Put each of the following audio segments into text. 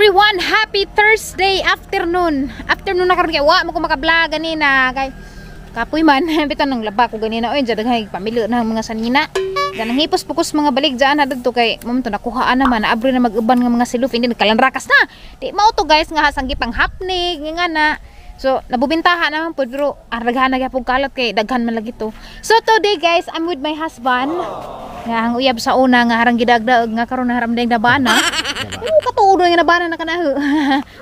Everyone! Happy Thursday afternoon! Afternoon na karon kay wa mo ko maka-vlog ganina kay kapoy man bitan nang laba ko ganina oy dyan daghay pamilyo na ang mga sanina. Ganang hipos pukos mga balik dyan na didto kay mo to nakuhaan naman naabri na mag-uban nga mga siluf hindi nagkalanrakas na. Di mao to guys nga sanggi pang hapnig nga na. So nabubintaha naman pud pero daghan na gyapon kalat kay daghan man lagi to. So today guys, I'm with my husband. Nga ang uyab sa una nga harang gidagdag nga karon na haram dayang nabana. Oo, katuod nga nabana na kanaho.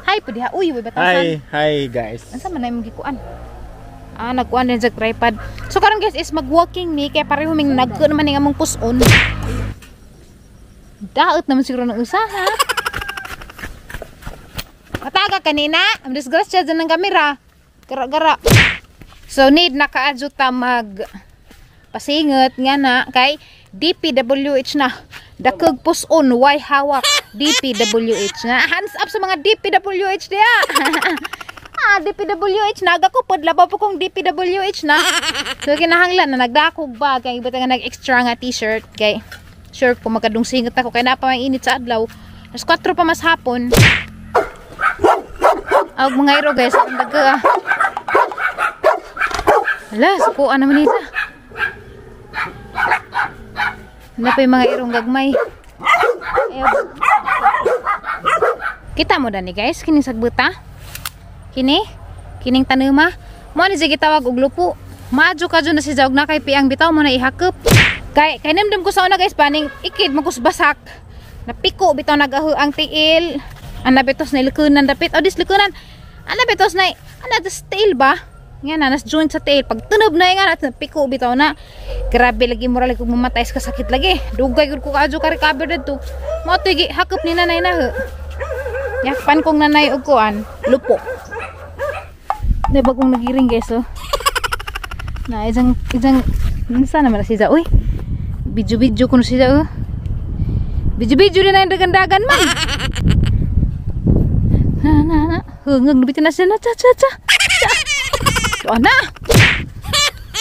Hi pud diha. Uy, batasan. Hi, hi guys. Unsa man na imong gikuan? Ah, nagkuan din sa tripod. So karon guys is mag-walking mi kay pareho ming nagko naman ning among puson. Daot naman siguro ng usa ha. Mataga kanina, ang disgrasya dyan ng kamera. Gara-gara. So need nakaadyo ta mag pasingot nga na kay DPWH na. Dakog puson, why hawak DPWH na. Hands up sa mga DPWH diya. Ah, DPWH naga ko pod labaw po kong DPWH na. So kinahanglan na nagdakog ba kay iba nga nag-extra nga t-shirt kay sure ko magkadung singot ako kay napa may init sa adlaw. Alas 4 pa mas hapon. Ag mga iro guys, ang daga. Hala, sukuan naman nila. Ano pa yung mga irong gagmay. Ayaw. Kita mo dani guys, kining sagbuta. Kini, kining tanuma. Mo ni siya gitawag og lupo. Maadyo ka na si Jaog na kay piang bitaw mo na ihakop. Kay kay namdam ko sa una guys, baning ikid mo kus basak. Napiko bitaw nagahu ang tiil. Ana bitos na likunan dapit. O dis likunan. Ana bitos na ana das tail ba? Nga na nas joint sa tail. Pag tunob na nga na piko bitaw na. Grabe lagi moral kung mamatay sa kasakit lagi. Dugay gud ko kaadyo ka recover didto. Mo to gi hakop ni nanay na ho. Yakpan kong nanay og kuan, lupo. Na bagong nagiring guys oh. Na isang isang unsa naman na siya oy. Video-video kuno siya oh. Video-video din na dagan-dagan man. Na na na. Hungag nabitin na siya na cha cha cha. Cha. Tuan na.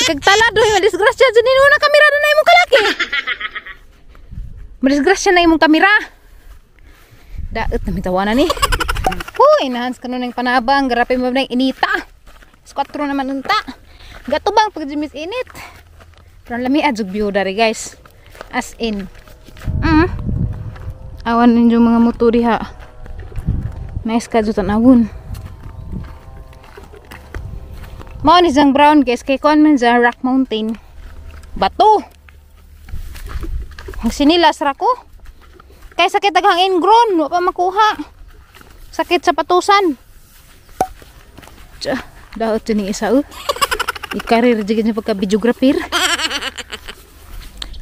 Kagtala doy madisgrasya dyan ni na kamera na imong kalaki. Madisgrasya na imong kamera. Daot na mitawanan ni. Huy, enhance ka nun ng panabang. Grabe mo na inita. Squatro naman unta. Gatubang pag miss init. Pero lami adjog view dari guys. As in. Awan ninyo mga motor diha. Nice ka dyan tanawon. Mao ni siyang brown guys. Kay kuan man sa Rock Mountain. Bato. Ang sinilas ra ko. Kay sakit aghang ingrown, wa pa makuha. Sakit sa patusan. Tsa, daot ni isa oh. I-career jud niya pagka videographer.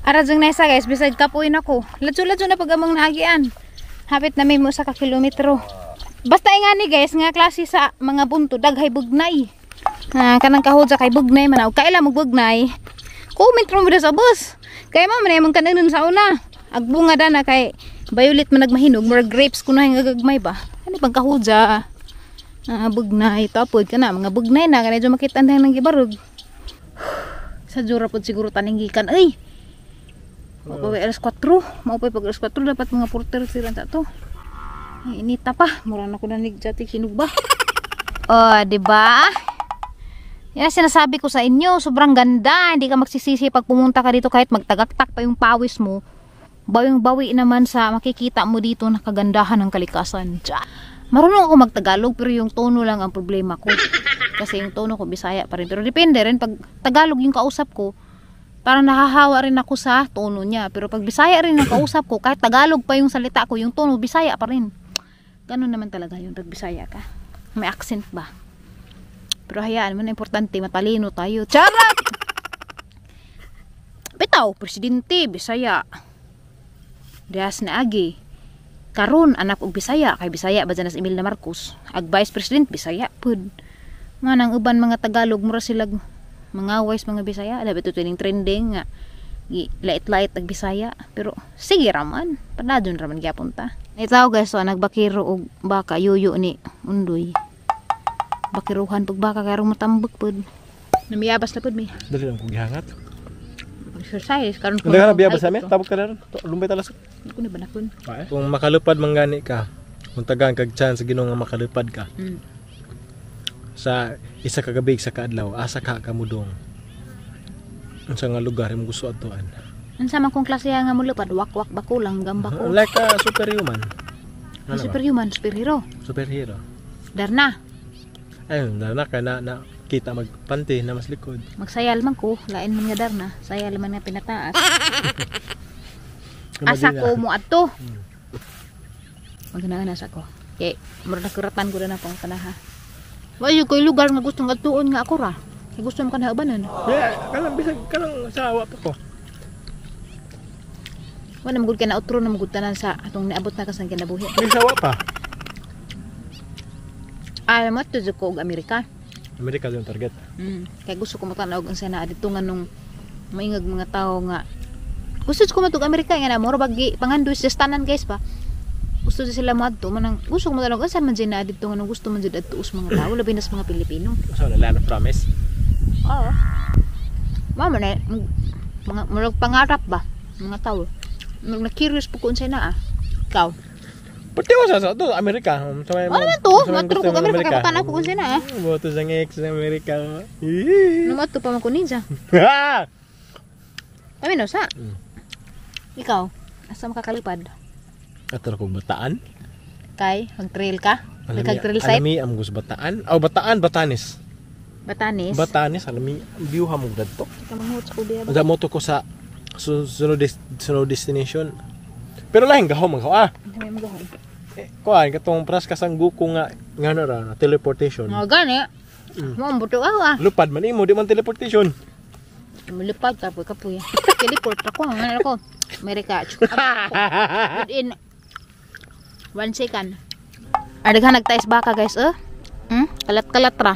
Ara jung nasa guys, bisag kapuin ako. Ladyo-ladyo na pag among naagian. Hapit na may mo sa ka kilometro. Basta ingani guys, nga klase sa mga bunto daghay bugnay. Ah, kanang kahudya kay bugnay man. Og kaila mo bugnay. Comment mo sa bus. Kay mo man imong kanon sa una. Ag bunga dana kay violet man nagmahinog, more grapes kuno nga gagmay ba. Ano bang kahudya? Ah, bugnay tapod kana mga bugnay na kanay makita ang nang gibarog. Sa jura pod siguro taninggikan ay. Mao pa alas 4, mao pa pag alas 4 dapat mga porter sila ta to. Ay, inita pa, mura na ko na nigjatik sinugba. Oh, di ba? Yan ang sinasabi ko sa inyo, sobrang ganda. Hindi ka magsisisi pag pumunta ka dito kahit magtagaktak pa yung pawis mo. Bawing-bawi naman sa makikita mo dito na kagandahan ng kalikasan. Tsa. Marunong ako magtagalog pero yung tono lang ang problema ko. Kasi yung tono ko Bisaya pa rin. Pero depende rin pag Tagalog yung kausap ko, parang nahahawa rin ako sa tono niya. Pero pag Bisaya rin ang kausap ko, kahit Tagalog pa yung salita ko, yung tono Bisaya pa rin. Ganun naman talaga yung pag Bisaya ka. May accent ba? Pero hayaan mo na, importante matalino tayo. Charot! Bitaw, presidente, Bisaya. Dias na agi. Karon anak og Bisaya kay Bisaya ba dyan na si Imelda Marcos. Ag vice president Bisaya pud. Nga nang uban mga Tagalog mura sila mga wise mga Bisaya. Labi to tuning trending nga lait-lait ag Bisaya pero sige raman padadyon raman gyapon ta. Itaw guys so nagbakiro og baka yuyo ni Undoy. Bakiruhan pag baka kay matambak pud. Namiyabas na pud mi. Dali lang kong gihangat. Exercise karon Hindi ka na biyabas sa amin? Tabog ka na ron. Lumbay talas. Ko na banakon. Kung makalupad manggani ka, Kung tagaan kag chance Ginoo nga makalipad ka. Sa isa ka gabi, isa ka adlaw, asa ka kamudong. Unsa nga lugar imong gusto adtuan? Unsa man kung klase nga mulupad, wakwak bakulang gamba ko. Like a superhuman. Ano ba? Superhuman, superhero. Superhero. Darna, Ayun, na ka na kita magpanti na mas likod. magsayal man ko, lain man nga darna, sayal man nga pinataas. Asa ko mo adto. Maganahan asa ko. Kay murag nakuratan ko na akong kanaha. Wa jud koy lugar nga gustong adtuon nga ako ra. Kay gusto mo kanha ubanan. Yeah, kanang bisag kanang sawa pa ko. Wa na magud kay nautro na magud tanan sa atong niabot na kasang kinabuhi. May sawa pa. Ay mo to ko og Amerika. Amerika yung target. Kay gusto ko matan-aw og unsa na dito nga nung maingag mga tawo nga gusto ko matug Amerika nga na mura bagi pangandoy sa tanan guys ba. Gusto jud sila moadto manang gusto ko matan-aw unsa man jud na dito nga nung gusto man jud adto sa mga tawo labi na sa mga Pilipino. So, land of promise. Oo. Mama na mga murag pangarap ba mga tawo. Murag na curious po ko unsay naa. Ikaw. Pati ko sa to Amerika. Sa may Ano man to? Matro ko Amerika kay tanaw ko unsay naa. Boto sa ex sa Amerika. No moadto pa man ko ninja. Kami no sa. Ikaw, asa makakalipad? Ato ko Bataan. Kay mag-trail ka? Nagkag-trail site? Alami am gusto Bataan. Aw Bataan, Batanes. Batanes. Batanes, alami view ha mo dadto. Ikaw manghut sa kubi ba? Unsa mo to ko sa sunod destination. Pero lahing gahom man ko ah. Kami mo gahom. Eh, kuan katong pras kasangguko nga ngano ra na teleportation. Mga gani. Mo ang buto ah. Lupad man imo di man teleportation. Mulupad ka po kapoy. Teleport ako, ano ako. Amerika. Within 1 second. Adaghan nagtais baka guys eh. Kalat-kalat ra.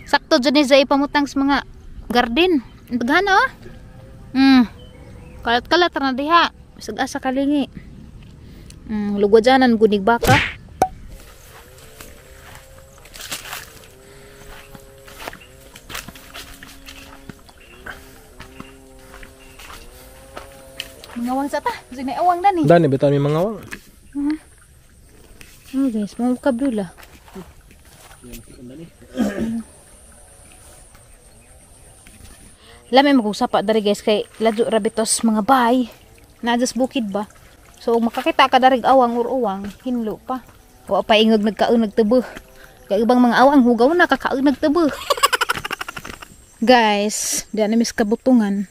Sakto jud ni sa ipamutang sa mga garden. Daghan oh. Kalat-kalat ra na diha. Bisag asa kalingi. Lugwajanan gunig baka. Mangawang sa ta. Kasi may awang dani. Dani bitan may mangawang. Oh guys, mga kablula. Lami magusapa dari guys kay ladyo rabitos mga bay. Naa sa bukid ba? So makakita ka darig awang or uwang, hinlo pa. Wa pa ingog nagkaon nagtubo. Kay ibang mga awang hugaw na kakaon nagtubo. Guys, di na mis kabutungan.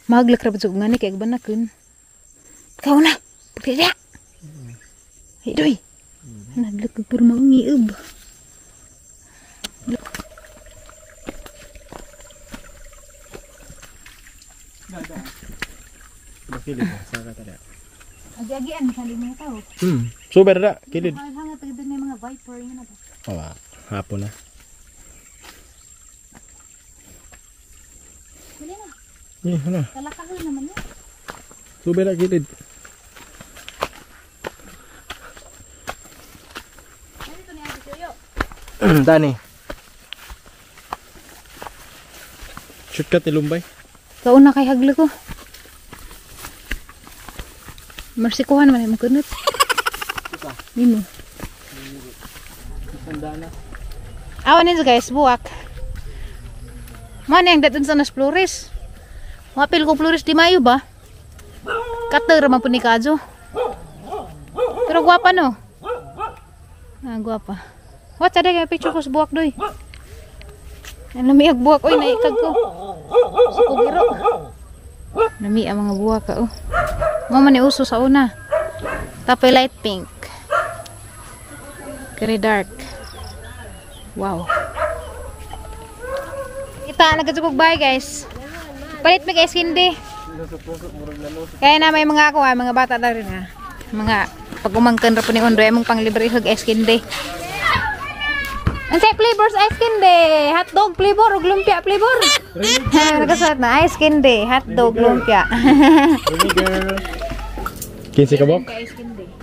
Maglak ra jud ngani kay banakon. Kaw na. Pagkaya. Hey, doy. Nadlak kag puro maungiub. Bakilid sa ka tada. Agi-agian sa mga tao. Super ra kilid. Hangat agad may mga viper nga na ba. Oh, hapon na. Wala na. Eh, ano? Kalakahan naman yun. Super ra kilid. Ano ni Ate Tuyo? Dani. Shortcut ni Lumbay. Kauna kay haglo ko. Marsikuhan man ay magkunot. Nimo. Awan ninyo guys, buwak. Mo ni ang daton sa nas Flores. Wapil ko Flores di Mayo ba? Kater man po ni Kajo. Pero gwapa no. Ah, gwapa. What sa kay picture ko sa buwak doy. Ano mi ag buwak oy naikag ko. Sa kugiro. Nami ang mga buwak ka oh. Mo man ni uso sa una. Tapay light pink. Very dark. Wow. Kita nagkasugog bye guys. Palit mi guys hindi. Kaya na may mga ako mga bata na rin ha. Mga pag umangkan ra po ni Ondoy among panglibre hug ice candy. Unsay flavors ice candy? Hotdog flavor ug lumpia flavor. Nagkasuot na ice candy, hotdog, lumpia. 15 ka bok?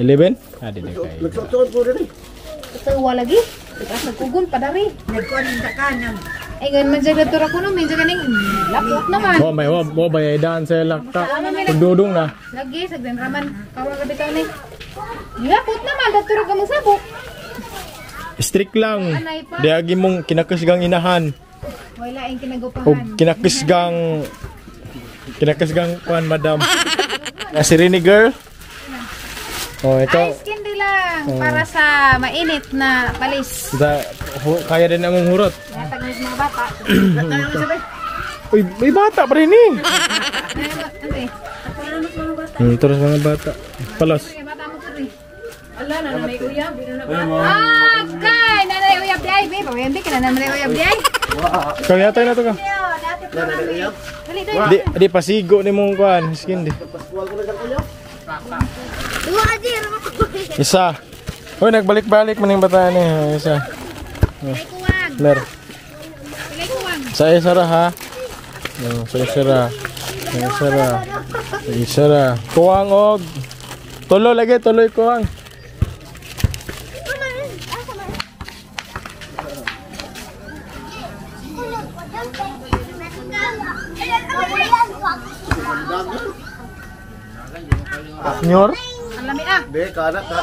11? Ah, di na kay. Ito lagi. Itaas nagkugon pa dari. Ay gan man jud tura kuno medyo ganing lapot naman. Mo may mo bayay daan sa lakta. Pagdudong na. Lagi sagdan raman kawa ka bitaw ni. Gilapot naman, datura ka magsabok. Strict lang. Anay pa. Diagi mong kinakasgang inahan. Wala ang kinagupahan. O kinakasgang kuan, madam. Na si Rini girl. Oh, ikaw. Ice candy lang para sa mainit na palis. Kaya din among hurot. Natag na sa mga bata. Uy, may bata pa rin eh. Ay, ano eh? Terus mga bata. Palos. Ay, bata mo to eh. Ala, nanay uyab. Ah, kay! Nanay uyab di ay, babe. Uyab di ka na nanay uyab di ay. Ikaw yata na to ka. Dali, dali. Di pasigo ni mong kuan, skin di. Isa. Uy, nagbalik-balik man yung bata ni. Isa. Pilay kuwang. Mer. Pilay kuwang. Sa isa ra ha. Oh, sa isa ra. Sa isa ra. Sa isa ra. Kuwang og tulo lagi, tuloy kuwang. Nyor? Ang lami ah. Be, kana ka.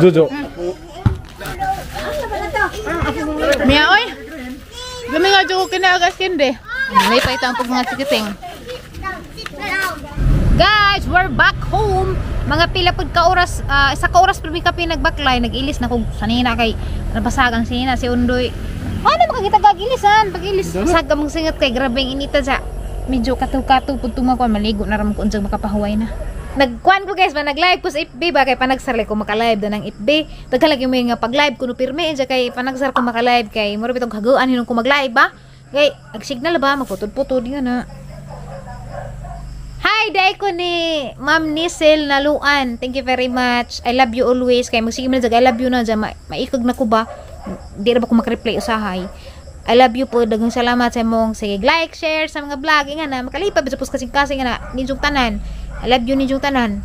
Jojo. Mia, oy. Gami nga dyan ko kinaagas kindi. May pa ito ang pag mga sikiting. Guys, we're back home. Mga pila pud ka oras, isa ka oras pa mi kape nagbaklay, nag-ilis na kog sanina kay nabasag ang sinina si Undoy. Ano makakita gagilisan? Pag-ilis, basag ka mong singat kay grabe ang inita sa medyo katuw-katuw pud tuma ko maligo na ra man ko unsag makapahuway na. Nagkuan ko guys ba, nag-live ko sa FB ba kay panagsar ko maka-live na ng FB. Daghan lagi mo nga pag-live kuno pirmi siya kay panagsar ko maka-live kay mura bitong kaguan hinon ko mag-live ba. Kay ag signal ba magputod-putod nga na. Hi, day ko ni Ma'am Nisel Naluan. Thank you very much. I love you always. Kay magsige man jag I love you na dyan. Maikog na ko ba? Di ra ba ko makreply usahay. I love you po. Daghang salamat sa imong sige like, share sa mga vlog. Nga na makalipad sa kasing-kasing nga na ninyong tanan. I love you ninyong tanan.